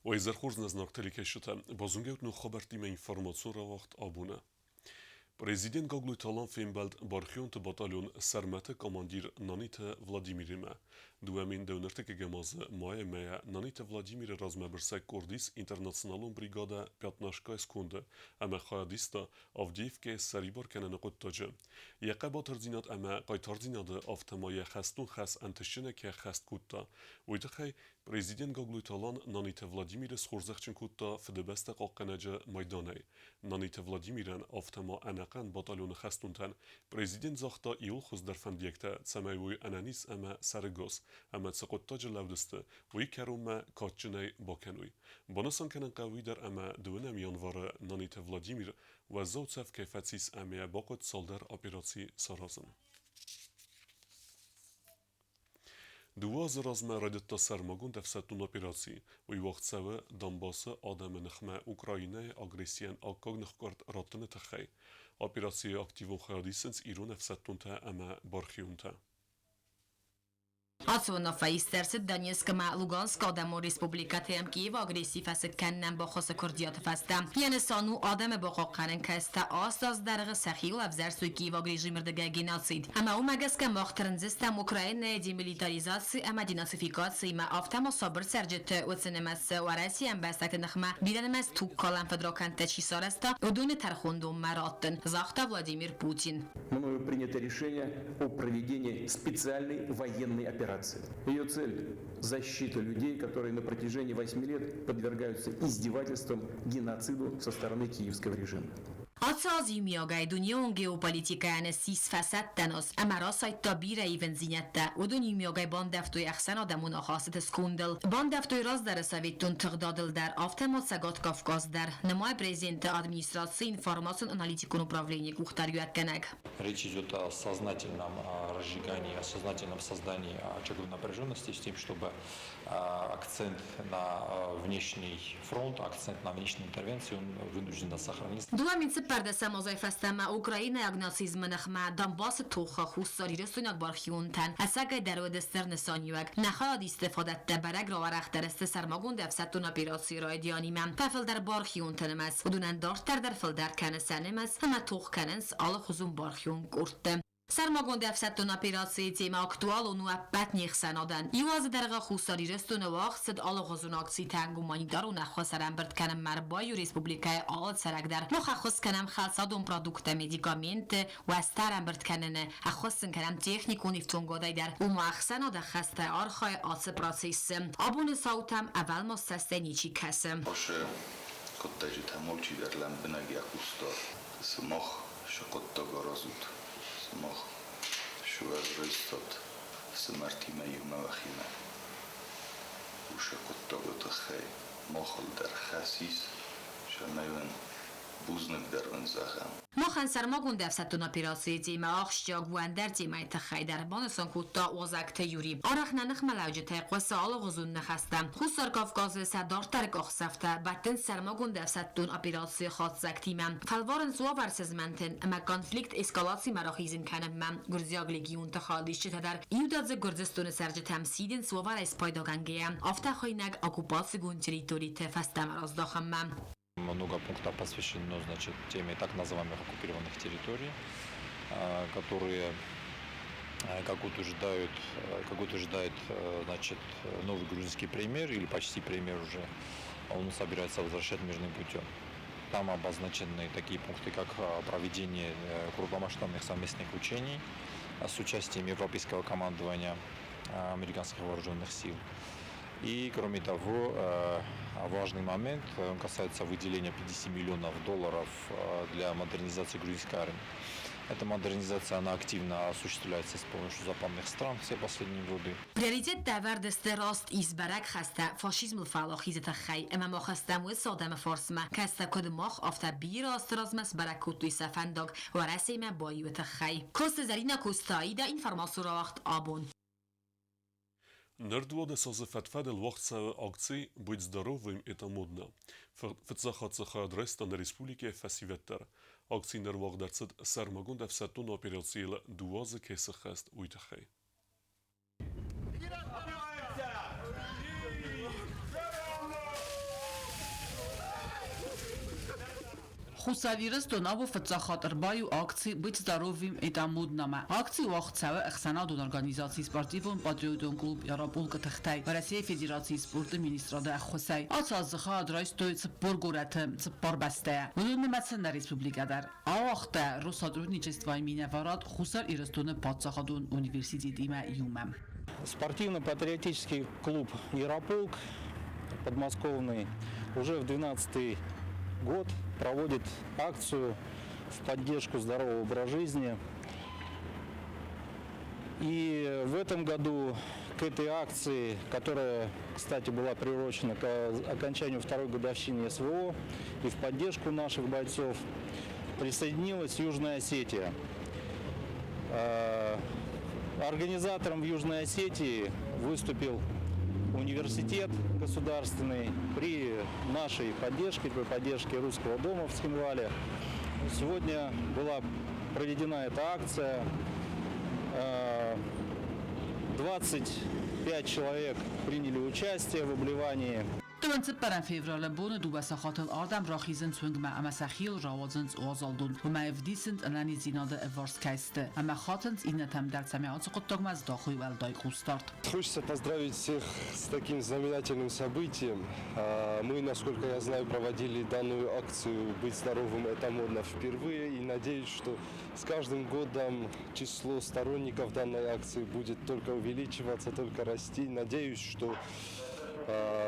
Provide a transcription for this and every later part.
Уӕ изӕр хорз нӕ зынаргъ телекӕсджытӕ, базонгӕут ног хабӕрттимӕ информацион рауагъд абоны. Президент Гаглойты Алан фембӕлд бархионты батальон «Сӕрмӕт-ы» командир Наниты Владимиримӕ. 2023 азы майы мӕйӕ Наниты Владимиры размӕбырсӕг къорд ис интернационалон бригадӕ «Пятнашка» сконды ӕмӕ хайад иста Авдеевкӕйы ссӕрибар кӕныны хъуыддаджы. Йӕ хъӕбатырдзинад ӕмӕ хъайтардзинады, афтӕ ма йӕ хӕстон хӕс ӕнтыстджынӕй кӕй ӕххӕст кодта, уый тыххӕй Президент Гаглойты Алан Наниты Владимиры схорзӕхджын кодта Фыдыбӕстӕ хъахъхъӕнӕджы майданӕй. Наниты Владимирӕн, афтӕ ма ӕнӕхъӕн батальоны хӕстонтӕн президент загъта иууыл хуыздӕр фӕндиӕгтӕ, цӕмӕй уой ӕнӕниз ӕмӕ сӕрыгас, ӕмӕ цы хъуыддаджы лӕуд сты, уый кӕронмӕ кадджынӕй бакӕной. Банысан кӕнын хъӕуы уый дӕр, ӕмӕ дыууынӕм январы Наниты Владимир уӕззау цӕф кӕй фӕцис ӕмӕ йӕ бахъуыд цалдӕр операци саразын. Дыууӕ азы размӕ райдыдта сӕрмагонд ӕфсӕддон операци. Уый уагъд цӕуы Донбассы адӕмы ныхмӕ Украинӕйы агрессийӕн аккаг ныхкъуырд раттыны тыххӕй. Операцийы активон хайад исынц ирон ӕфсӕддонтӕ ӕмӕ бархионтӕ. Ацы уынаффӕ ист ӕрцыд Донецк ӕмӕ Луганскы Адӕмон Республикӕтӕм Киевы агресси фӕцыд кӕнынӕн баххуысы куырдиаты фӕстӕ. Йӕ нысан у адӕмы бахъахъхъӕнын, кӕцытӕ аст азы дӕргъы сӕхиуыл ӕвзӕрстой киеваг режимы рдыгӕй геноцид. Ӕмӕ уымӕ гӕсгӕ мах тырндзыстӕм Украинӕйы демилитаризаци ӕмӕ денацификациимӕ, афтӕ ма сабыр цӕрджыты, уыцы нымӕцы Уӕрӕсейы ӕмбӕстӕгты ныхмӕ бирӕнымӕц тугкалӕн фыдракӕндтӕ чи сарӕзта, уыдоны тӕрхондонмӕ раттын, загъта Владимир Путин. Мною принято решение о проведении специальной военной операции. Ее цель – защита людей, которые на протяжении 8 лет подвергаются издевательствам, геноциду со стороны киевского режима. Ацы аз иумиагӕй дунеон геополитикӕйӕн ссис фӕсӕттӕн аз ӕмӕ расайдта бирӕ ивындзинӕдтӕ. Уыдон иумиагӕй бандӕвтой ӕхсӕнадӕмон ахастыты скондыл. Бандӕвтой раздӕры советтон тыгъдадыл дӕр, афтӕ ма Цӕгат Кавказ дӕр, нымайы президенты администрацийы информацион-аналитикон управленийы къухдариуӕггӕнӕг. Речь идет о сознательном разжигании, о сознательном создании очагов напряженности с тем, чтобы акцент на внешний фронт, акцент на внешнюю интервенцию он вынужден сохранить. 2014 азӕй фӕстӕмӕ украинӕйаг нацизмы ныхмӕ Донбассы тохы хуссарирыстойнаг бархионтӕн ӕцӕгӕй дӕр уыд стыр нысаниуӕг. Нӕ хайадисты фадӕттӕ бӕрӕг рауӕрӕхдӕр сты сӕрмагонд ӕфсӕддон операцийы райдианимӕ. Фӕфылдӕр бархионты нымӕц, уыдонӕн дарддӕр дӕр фылдӕр кӕны сӕ нымӕц ӕмӕ тох кӕнынц алыхуызон бархион къордты. Сӕрмагонд ӕфсӕддон операцийы темӕ актуалон у ӕппӕт не хсӕнадӕн. Иу азы дӕргъы Хуссар Ирыстоны уагъд цыд алыгъуызон акцитӕ гуманитарон ӕххуыс ӕрӕмбырд кӕнынмӕ ӕрбаиу республикӕйы алы цӕрӕг дӕр. Мах ӕххуыс кӕнӕм хӕлцадон продукттӕ, медикаментты, уӕзтӕ ӕрӕмбырд кӕныны, ӕххуыс сын кӕнӕм техникон ифтонгадӕй дӕр. Уымӕ ӕхсӕнад ӕххӕстӕй архайы ацы процессы. Абоны цаутӕм ӕвӕлмас цӕстӕй ничи кӕсы. Ацы хъуыддаджытӕм алчидӕр лӕмбынӕг йӕ хъус дары. Сымах цы хъуыддаг аразут, сымах сывӕррыстат ӕфсымӕртимӕ иумӕ уӕхимӕ. Уыцы хъуыддагы тыххӕй махыл дӕр хӕс ис, цӕмӕй уын бузныг дӕр уын зӕгъӕм. Махӕн сӕрмагонд ӕфсӕддон операцийы темӕ ахсджиаг у ӕндӕр темӕйы тыххӕй дӕр, банысан кодта Уазӕгты Юри. Арӕх нӕ ныхмӕлӕуджытӕй хъуысы алыгъуызон ныхӕстӕ. Хуссар Кавказы сӕ дарддӕры къахдзӕфтӕ бӕттынц сӕрмагонд ӕфсӕддон операцийы хатдзӕгтимӕ. Фӕлварынц уавӕр сызмӕнтын ӕмӕ конфликт эскалацимӕ рахизын кӕнынмӕ. Гуырдзиаг легионты хайадисджытӕ дӕр иудадзыг Гуырдзыстоны цӕрджытӕм сидынц уавӕрӕй спайдагӕнгӕйӕ, афтӕ хуыйнӕг оккупацигонд территориты фӕстӕмӕ раздахынмӕ. Много пунктов посвящено, значит, теме так называемых оккупированных территорий, которые, как утверждает, значит, новый грузинский премьер, или почти премьер уже, он собирается возвращать мирным путем. Там обозначены такие пункты, как проведение крупномасштабных совместных учений с участием европейского командования американских вооруженных сил. И, кроме того, важный момент, он касается выделения 50 миллионов долларов для модернизации грузинской армии. Эта модернизация, она активно осуществляется с помощью западных стран все последние годы. Приоритеттӕ ӕвӕрд сты раст ис бӕрӕг хӕстӕ фашизмыл фӕуӕлахизы тыххӕй, ӕмӕ мах стӕм уыцы адӕмы фарсмӕ, кӕцытӕ куыд мах, афтӕ бирӕ азты размӕ сбӕрӕг кодтой сӕ фӕндаг Уӕрӕсемӕ баиуы тыххӕй. Коцты Зӕринӕ Костаида информацион рауагъд абон. Ныр 12 азы фӕд-фӕдыл уагъд цӕуы акци «Быть здоровым – это модно». Фыццаг хатт дзы хайад райста нӕ республикӕйы фӕсивӕд дӕр. Акци ныр уагъд ӕрцыд сӕрмагонд ӕфсӕддон операцийыл 2 азы кӕй сыххӕст, уый тыххӕй. Хуссар Ирыстон абон фыццаг хатт ӕрбаиу акци «Быть здоровым – это модно-мӕ. Акци уагъд цӕуы ӕхсӕнадон организаци спортивон-патриотон клуб Ярополк-ы тыхтӕй Уӕрӕсейы Федерацийы спорты министрады ӕххуысӕй. Ацы аз дзы хайад райстой 40 горӕты цыппар бӕстӕйӕ. Уыдон нымӕцы нӕ республикӕ дӕр. Ауагъта Россотрудничествойы минӕварад Хуссар Ирыстоны паддзахадон университетимӕ иумӕ. Спортивно-патриотический клуб «Ярополк» подмосковный уже в 12-й год проводит акцию в поддержку здорового образа жизни. И в этом году к этой акции, которая, кстати, была приурочена к окончанию второй годовщины СВО и в поддержку наших бойцов, присоединилась Южная Осетия. Организатором в Южной Осетии выступил университет государственный при нашей поддержке, при поддержке Русского дома в Цхинвале. Сегодня была проведена эта акция. 25 человек приняли участие в обливании. Дыууын цыппӕрӕм февралы боны дыууӕ сахатыл адӕм рахизынц уынгмӕ ӕмӕ сӕ хиыл рауадзынц уазал дон. Уымӕ ӕвдисынц ӕнӕниздзинады ӕвварс кӕй сты ӕмӕ хатынц иннӕтӕм дӕр, цӕмӕй ацы хъуыддагмӕ здахой уӕлдай хъусдард. Хочется поздравить всех с таким знаменательным событием. Мы, насколько я знаю, проводили данную акцию «Быть здоровым – это модно» впервые. И надеюсь, что с каждым годом число сторонников данной акции будет только увеличиваться, только расти. Надеюсь, что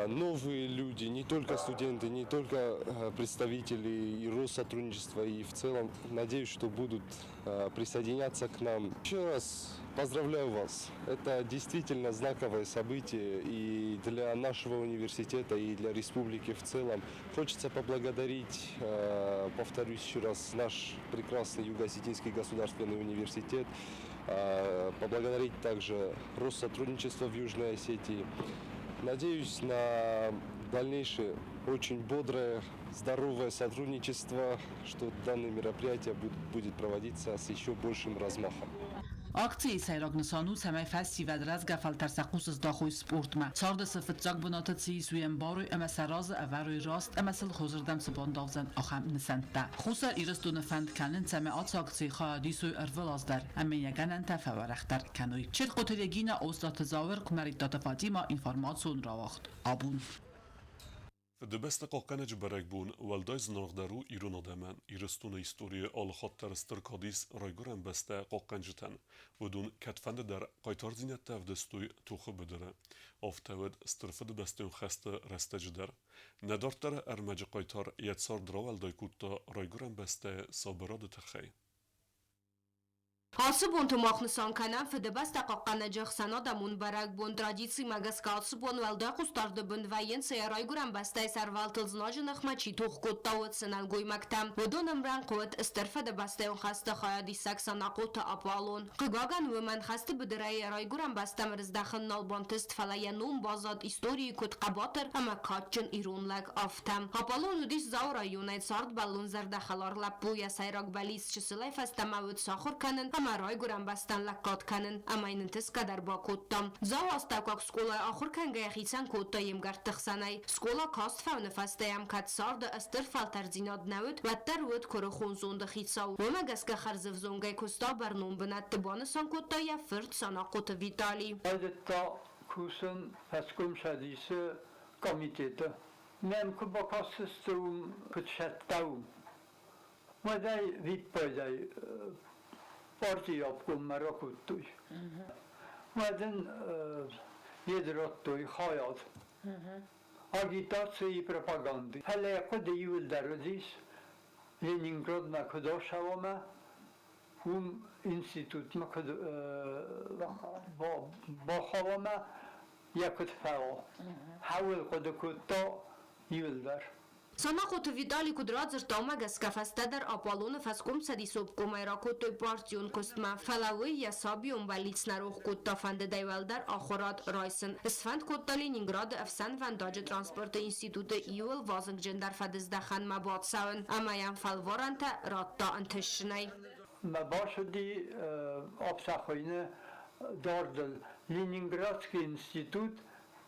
новые люди, не только студенты, не только представители и Россотрудничества, и в целом, надеюсь, что будут присоединяться к нам. Еще раз поздравляю вас. Это действительно знаковое событие и для нашего университета, и для республики в целом. Хочется поблагодарить, повторюсь еще раз, наш прекрасный Юго-Осетинский государственный университет, поблагодарить также Россотрудничество в Южной Осетии. Надеюсь на дальнейшее очень бодрое, здоровое сотрудничество, что данное мероприятие будет проводиться с еще большим размахом. Акцийы сӕйраг нысан у, цӕмӕй фӕсивӕд рӕзгӕ фӕлтӕр сӕ хъус здахой спортмӕ, царды цы фыццаг бынаты цы ис, уый ӕмбарой ӕмӕ сӕ разы ӕвӕрой раст ӕмӕ сыл хорзырдӕм цы бандавдзӕн, ахӕм нысӕнттӕ. Хуссар Ирыстоны фӕнд кӕнынц, цӕмӕй ацы акцийы хайад исой ӕрвылаз дӕр ӕмӕ йӕ гӕнӕнтӕ фӕуӕрӕхдӕр кӕной. Чертхъоты Регинӕ, Остъаты Зауыр, Куымӕридтаты Фатимӕ, информацион рауагъд Абон. Фыдыбӕстӕ хъахъхъӕнӕджы бӕрӕгбон уӕлдай зынаргъдӕр у ирон адӕмӕн. Ирыстоны историйы алыхатт дӕр стыр кад ис Райгуырӕн бӕстӕ хъахъхъӕнджытӕн. Уыдон кӕдфӕнды дӕр хъайтардзинӕдтӕ ӕвдыстой тохы быдыры. Афтӕ уыд Стыр Фыдыбӕстӕйон хӕсты рӕстӕджы дӕр. Нӕ дарддӕры ӕрмӕджы хъайтар йӕ цард рауӕлдай кодта Райгуырӕн бӕстӕйы сабырады тыххӕй. Ацы бонты мах нысан кӕнӕм Фыдыбӕстӕ хъахъхъӕнӕджы ӕхсӕнадӕмон бӕрӕгбон. Традицимӕ гӕсгӕ ацы бон уӕлдай хъусдарды бын вӕййынц, йӕ райгуырӕн бӕстӕйы сӕрвӕлтыл знаджы ныхмӕ чи тох кодта, уыцы нӕлгоймӕгтӕ. Уыдон ӕмрӕнхъ уыд Стыр Фыдыбӕстӕйон хӕсты хайадисӕг Санахъоты Аполлон. Хъыгагӕн, уымӕн хӕсты быдырӕй йӕ райгуырӕн бӕстӕм ӕрыздӕхын нал бантыст, фӕлӕ йӕ ном баззад историйы куыд хъӕбатыр ӕмӕ кадджын ирон лӕг, афтӕ. Аполлон уыдис Дзауы районӕй цардбӕллон зӕрдӕхӕлар лӕппу, йӕ сӕйраг бӕллиц чысылӕй фӕстӕмӕ уыд сахуыр кӕнын ӕмӕ райгуырӕн бӕстӕн лӕггад кӕнын, ӕмӕ йын ӕнтысгӕ дӕр бакодта. Дзауы астӕуккаг скъолайы ахуыр кӕнгӕйӕ хицӕн кодта йе мгӕртты хсӕнӕй. Скъола каст фӕуыны фӕстӕ йӕм кӕд царды стыр фӕлтӕрддзинад нӕ уыд, уӕддӕр уыд куырыхон зонды хицау. Уымӕ гӕсгӕ хӕрзӕвзонгӕй куыста бӕрнон бынӕтты, банысан кодта йӕ фырт Санахъоты Витали. Райдыдта кусын фӕскомцӕдисы комитеты. Мӕн куы бакастысты уым, куыд цӕттӕ у, уӕд ӕй виппайдӕй партийы обкоммӕ ракодтой. Уӕд ын йед радтой хайад агитаци и пропаганды. Фӕлӕ йӕ хъуыды иуылдӕр уыдис, Ленинградмӕ куыд ацӕуа уым институтмӕ куыд бахауа ӕмӕ йӕ куыд фӕуа. Хӕуыл хъуыды кодта иуылдӕр. Санахъоты Витали куыд радзырдта, уымӕ гӕсгӕ фӕстӕдӕр Аполлоны фӕскомцӕдисы обкомӕй ракодтой партион куыстмӕ, фӕлӕ уый йӕ сабион бӕллиц нӕ рох кодта, фӕндыд ӕй уӕлдӕр ахуырад райсын. Сфӕнд кодта Ленинграды ӕфсӕнвӕндаджы транспорты институты иууыл вазыгджындӕр фӕдыздӕхӕнмӕ бацӕуын ӕмӕ йӕм фӕлварӕнтӕ радта ӕнтысджынӕй. Мӕ бацыди Апсахойны дардыл Ленинградский институт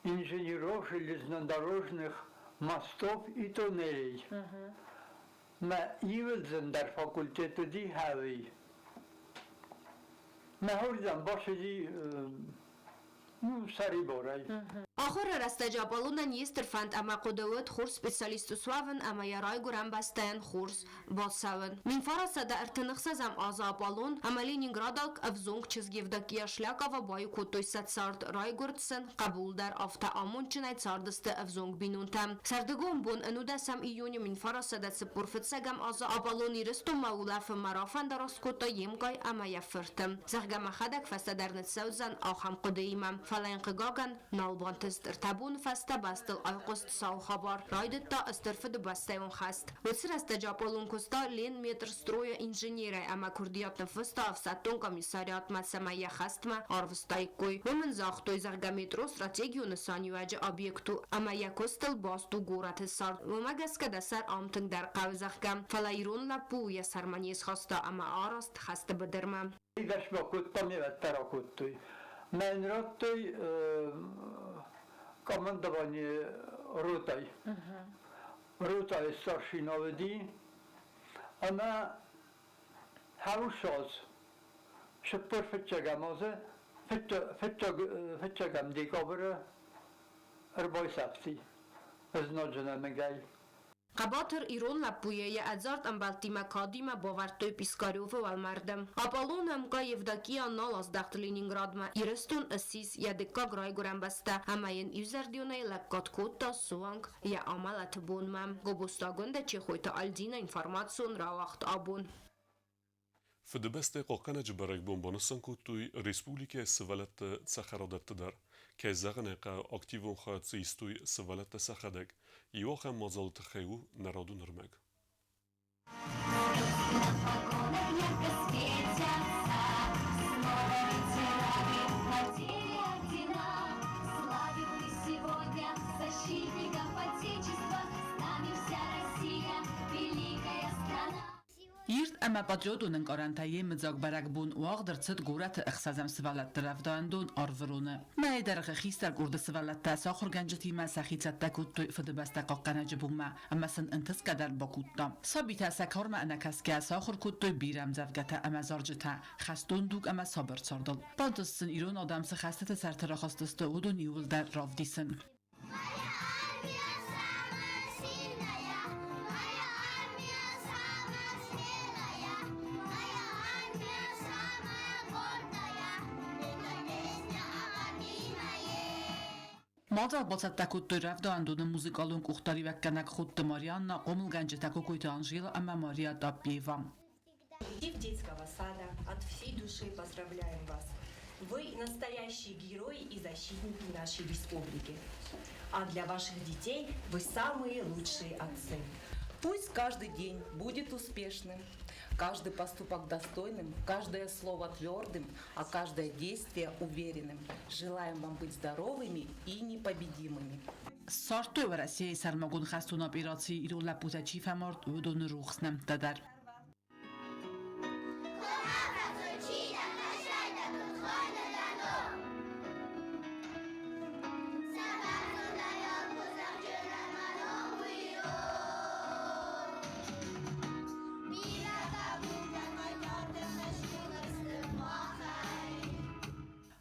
инженеров железнодорожных мостов и туннелей. Мӕ иуыл зындӕр факультет уыди ӕви? Мӕ уырдӕм бацыди сӕрибарӕй. Ахуыры рӕстӕджы Аполлонӕн йе стыр фӕнд ӕмӕ хъуыды уыд хорз специалист суӕвын ӕмӕ йӕ райгуырӕн бӕстӕйӕн хорз бацӕуын. 1936 азы Аполлон ӕмӕ Ленинградаг ӕвзонг чызг Евдокия Шлякова баиу кодтой сӕ цард, райгуырд сын хъӕбул дӕр, афтӕ амондджынӕй цардысты ӕвзонг бинонтӕ. Сӕрдыгон бон ӕнудӕсӕм июны 1945 азы Аполлон Ирыстонмӕ улӕфынмӕ рафӕндараст кодта йе мкъай ӕмӕ йӕ фырты. Зӕгъгӕ, мӕхӕдӕг фӕстӕдӕр ныццӕудзӕн ахӕм хъуыдыимӕ. Фӕлӕ йын, хъыгагӕн, нал бантыст. Ӕртӕ боны фӕстӕ бӕстыл айхъуыст сау хабар. Райдыдта Стыр Фыдыбӕстӕйон хӕст. Уыцы рӕстӕджы Аполлон куыста Ленметрстроя инженерӕй ӕмӕ куырдиат ныффыста ӕфсӕддон комиссариатмӕ, цӕмӕй йӕ хӕстмӕ арвыстаиккой. Уым ын загътой, зӕгъгӕ, метро стратегион нысаниуӕджы объект у ӕмӕ йӕ куыстыл баст у горӕты цард. Уымӕ гӕсгӕ дӕ сӕр ам тынгдӕр хъӕуы, зӕгъгӕ. Фӕлӕ ирон лӕппу йӕ сӕрмӕ не схаста ӕмӕ араст хӕсты быдырмӕ. Гӕс бакодтам, ӕвӕддӕр акодтой. Мӕн радтой командование ротай. Ротайы старшина уыди ӕмӕ хӕуыссӕдз 45 азы фыццӕгӕм декабры ӕрбайсӕфти ӕзнаджы нӕмыгӕй. Хъӕбатыр ирон лӕппуйы йӕ ӕдзард ӕмбӕлттимӕ кадимӕ бавӕрдтой Пискаревы уӕлмӕрды. Аполлон ӕмкъай Евдокия нал аздӕхт Ленинградмӕ. Ирыстон ссис йӕ дыккаг райгуырӕн бӕстӕ ӕмӕ йын иузӕрдионӕй лӕггад кодта суанг йӕ амӕлӕты бонмӕ. Гобозты Агуындӕ, Чехойты Альдина, информацион рауагъд абон. Фыдыбӕстӕ хъахъхъӕнӕджы бӕрӕгбон банысан кодтой республикӕйы сывӕллӕтты цӕхӕрадӕтты дӕр. Кӕй зӕгъын ӕй хъӕуы, активон хайад дзы истой сывӕллӕттӕ сӕхӕдӕг. Иу ахӕм мадзалы тыххӕй у нӕ радон ӕрмӕг. Ирд ӕмӕ патриотон ӕнкъарӕнтӕй йемыдзаг бӕрӕгбон уагъд ӕрцыд горӕты ӕхсӕзӕм сывӕллӕтты рӕвдауӕндон Арвыроны. Мӕйы дӕргъы хистӕр къорды сывӕллӕттӕ сӕ ахуыргӕнджытимӕ сӕхи цӕттӕ кодтой Фыдыбӕстӕ хъахъхъӕнӕджы бонмӕ ӕмӕ сын ӕнтысгӕ дӕр бакодта. Сабитӕ сӕ кармӕ ӕнӕкӕсгӕ сахуыр кодтой бирӕ ӕмдзӕвгӕтӕ ӕмӕ зарджытӕ хӕстон дуг ӕмӕ сабыр цардыл. Бантыст сын ирон адӕм цы хӕстыты сӕрты рахызтысты, уыдон иууылдӕр равдисын. Моя армия самая сильная, моя армия самая смелая, моя армия самая гордая. Это песня об армии моей. Мадзал бацӕттӕ кодтой рӕвдауӕндоны музыкалон къухдариуӕггӕнӕг Ходты Марианна, хъомылгӕнджытӕ Кокойты Анжела ӕмӕ Мария Тъаппеева. Коллектив детского сада от всей души поздравляем вас. Вы настоящие герои и защитники нашей республики. А для ваших детей вы самые лучшие отцы. Пусть каждый день будет успешным, каждый поступок достойным, каждое слово твердым, а каждое действие уверенным. Желаем вам быть здоровыми и непобедимыми. Ссардтой Уӕрӕсейы сӕрмагонд хӕстон операцийы ирон лӕппутӕ чи фӕмард, уыдоны рухс нӕмттӕ дӕр.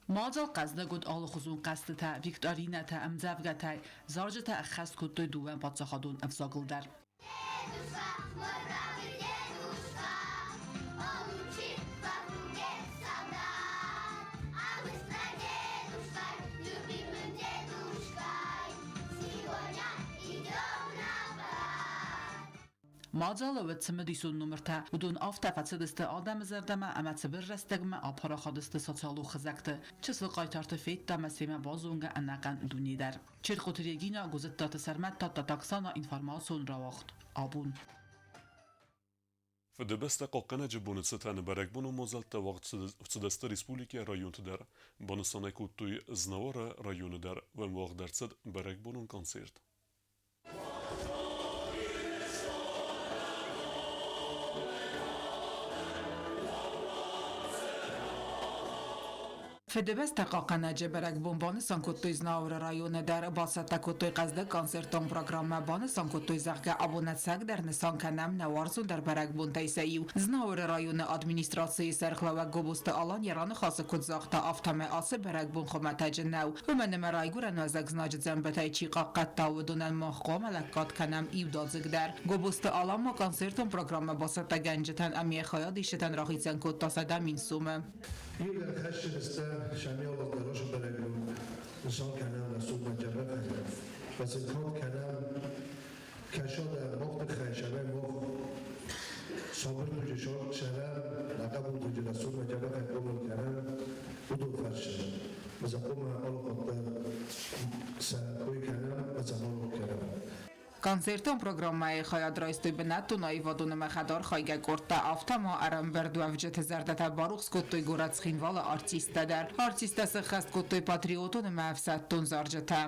Мадзал хъӕздыг уыд алыхуызон хъӕзтытӕ, викторинӕтӕ, ӕмдзӕвгӕтӕй, зарджытӕ ӕххӕст кодтой дыууӕ паддзахадон ӕвзагыл дӕр. Дедушка, мой бравый дедушка, он учит в округе солдат. А мы с прадедушкой, любимым дедушкой, сегодня идем на парад. Мадзалы уыд цымыдисон номыртӕ. Уыдон афтӕ фӕцыдысты адӕмы зӕрдӕмӕ ӕмӕ цыбыр рӕстӕгмӕ апарахат сты социалон хызӕгты. Чысыл хъайтарты федта ӕмӕ семӕ базонгӕ ӕнӕхъӕн дуне дӕр. Черкъоты Регина, Гуызыдтаты Сӕрмӕт, Тадтаты Оксана, информацион рауагъд. Абон. Фыдыбӕстӕ хъахъхъӕнӕджы боны цытӕн бӕрӕгбонон мадзӕлттӕ уагъд цыдысты республикӕйы районты дӕр. Банысан ӕй кодтой Знауыры районы дӕр, уым уагъд ӕрцыд бӕрӕгбонон концерт. Фыдыбӕстӕ хъахъхъӕнӕджы бӕрӕгбон банысан кодтой Знауыры районы дӕр. Бацӕттӕ кодтой хъӕздыг концертон программӕ. Банысан кодтой, зӕгъгӕ, абон ӕцӕгдӕр нысан кӕнӕм нӕ уарзондӕр бӕрӕгбонтӕй сӕ иу. Знауыры районы администрацийы сӕргълӕууӕг Гобозты Алан йӕ раныхасы куыд загъта, афтӕмӕй ацы бӕрӕгбон хуымӕтӕджы нӕу. Уымӕн ӕмӕ райгуырӕн уӕзӕг знаджы дзӕмбытӕй чи хъахъхъӕдта, уыдонӕн мах хъуамӕ лӕггад кӕнӕм иудадзыгдӕр. Гобозты Алан ма концертон программӕ бацӕттӕгӕнджытӕн ӕмӕ йӕ хайадисджытӕн рахицӕн кодта 100 000 сомы. Иугӕр хӕсджын Шамил Алдарошы бӕрӕгбон нысан кӕнӕм рӕсугъд джабӕхӕй, фӕцинконд кӕнӕм кӕсадӕ мах тыххӕй, сӕрӕй мах сабыр дуджы сӕрӕм, нӕ хъӕбул дуджы рӕсугъд джабӕхӕй хъомыл кӕнӕм, уыдон фӕрсы. Закъонмӕ алы хатт дӕр сӕ кой кӕнӕм, ӕдзӕмӕлон кӕнӕм. Концертон программӕйы хайад райстой бынӕттон аивадон ӕмӕ хӕдархайгӕ къордтӕ, афтӕ ма ӕрӕмбырдуӕвджыты зӕрдӕтӕ барухс кодтой горӕт Цхинвалы артисттӕ дӕр. Артисттӕ сӕххӕст кодтой патриотон ӕмӕ ӕфсӕддон зарджытӕ.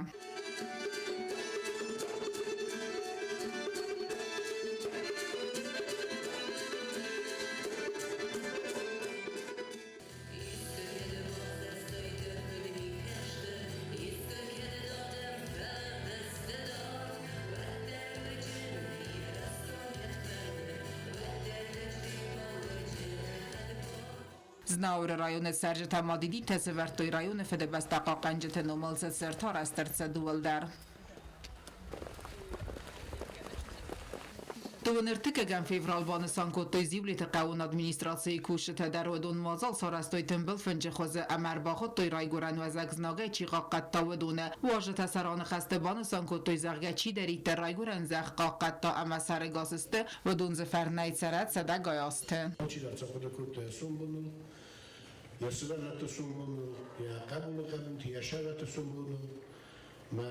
Знауыры районы цӕрджытӕ ма дидинтӕ сӕвӕрдтой районы Фыдыбӕстӕ хъахъхъӕнджыты номыл цы цырт арӕзт ӕрцыд, ууыл дӕр. Дыууын ӕртыккӕгӕм феврал банысан кодтой Зиулеты хъӕуон администрацийы кусджытӕ дӕр. Уыдон мадзал сарӕзтой тымбыл фынджы хуызы ӕмӕ ӕрбахуыдтой райгуырӕн уӕзӕг знагӕй чи хъахъхъӕдта, уыдоны. Уазджытӕ сӕ раныхӕсты банысан кодтой, зӕгъгӕ, чидӕриддӕр райгуырӕн зӕхх хъахъхъӕдта ӕмӕ сӕрӕгас сты, уыдон дзы фӕрнӕй цӕрӕд сӕдӕгай азты. Алчидӕр сӕ хъуыды кодта йӕ сомбоныл, йӕ сывӕллӕтты сомбоныл, йӕ хъӕбулы хъӕбулты, йӕ сӕрӕты сомбоныл. Мӕ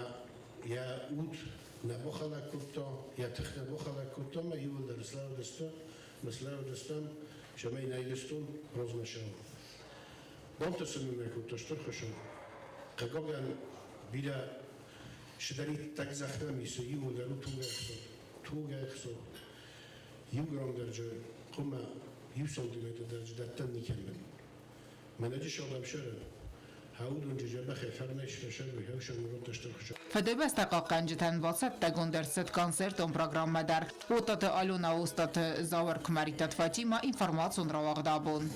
йӕ уд нӕ бахӕлӕг кодта, йӕ тых нӕ бахӕлӕг кодта, ӕмӕ иууылдӕр слӕууыдысты, ӕмӕ слӕууыдыстӕм, цӕмӕй нӕ Ирыстон размӕ цӕуа. Бантысын нын ӕй кодта стыр хуыцау. Хъыгагӕн, бирӕ цыдӕриддӕр зӕхх нӕм исы, иууылдӕр у тугӕхсад. Тугӕхсад. Иу грамм дӕр дзы хъуымӕ иу сантиметр дӕр дзы дӕттӕн никӕмӕн. Фыдыбӕстӕ хъахъхъӕнджытӕн бацӕттӕгонд ӕрцыд концертон программӕ дӕр. Оттаты Алена, Остаты Зауыр, Куымӕридтаты Фатимӕ, информацион рауагъд абон.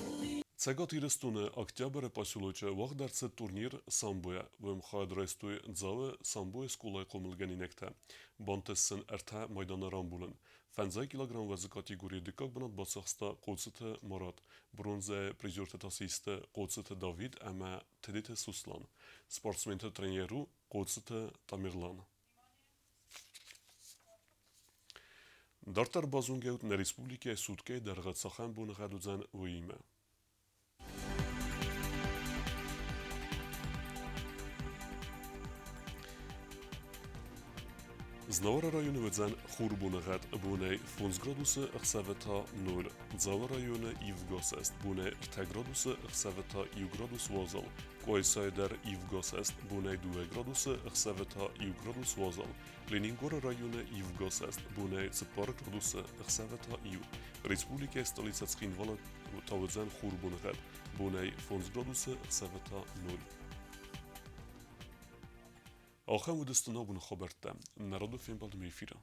Цӕгат Ирыстоны Октябры поселочы уагъд ӕрцыд турнир самбойӕ. Уым хайад райстой Дзауы самбойы скъолайы хъомылгӕнинӕгтӕ. Бантыст сын ӕртӕ майданы рамбулын. 50 килограмм вӕзы категорийы дыккаг бынат бацахста Хъоцыты Марат, бронзӕйы призертӕ та систы Хъоцыты Давид ӕмӕ Тедеты Суслан. Спортсменты тренер у Хъоцыты Тамерлан. Дарддӕр базонгӕут нӕ республикӕйы суткӕйы дӕргъы цахӕм боныгъӕд уыдзӕн, уыимӕ. Знауыры районы уыдзӕн хурбоныгъӕд бонӕй 5 градусы, ӕхсӕвы та 0. Дзауы районы ивгӕсӕст бонӕй 3 градусы, ӕхсӕвы та 1 градус уазал. Къуайсайы дӕр ивгӕсӕст бонӕй 2 градусы, ӕхсӕвы та 1 градус уазал. Ленингоры районы ивгӕсӕст бонӕй 4 градусы, ӕхсӕвы та 1. Республикӕйы столицӕ Цхинвалы та уыдзӕн хурбоныгъӕд бонӕй 5 градусы, ӕхсӕвы та 0. Ахӕм уыдысты ногбоны хабӕрттӕ. Народы фембӕлдмӕ эфиры.